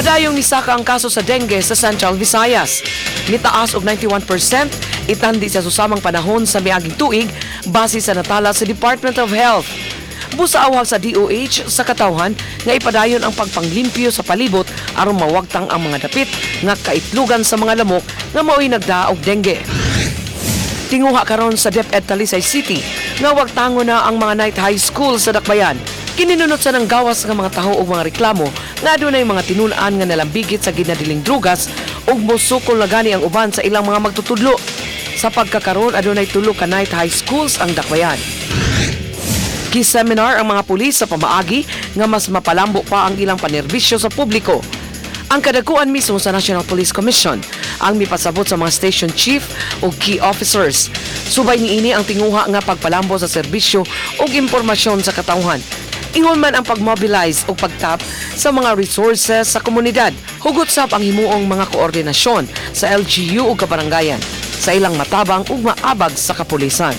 Padayong nisaka ang kaso sa dengue sa Central Visayas. Nitaas og 91% itandi sa susamang panahon sa miaging tuig base sa natala sa Department of Health. Busa awhag sa DOH sa katawhan nga ipadayon ang pagpanglimpyo sa palibot aron mawagtang ang mga dapit nga kaitlugan sa mga lamok nga mao'y nagdaa og dengue. Tinguha karon sa DepEd Talisay City nga wagtango na ang mga night high school sa Dakbayan. Kininunot sa nang gawas nga mga taho og mga reklamo nga adunay mga tinun-an nga nalambigit sa ginadiling drugas ug mosukol na gani ang uban sa ilang mga magtutudlo. Sa pagkakaron, adunay 3 ka night high schools ang Dakbayan. Gi-seminar ang mga pulis sa pamaagi nga mas mapalambo pa ang ilang panerbisyo sa publiko. Ang kadakuan mismo sa National Police Commission ang mipasabot sa mga station chief o key officers. Subay niini ang tinguha nga pagpalambo sa serbisyo ug impormasyon sa katawhan. Ingon man ang pag-mobilize o pagtap sa mga resources sa komunidad. Hugot sab ang himuong mga koordinasyon sa LGU ug kabarangayan sa ilang matabang ug maabag sa kapulisan.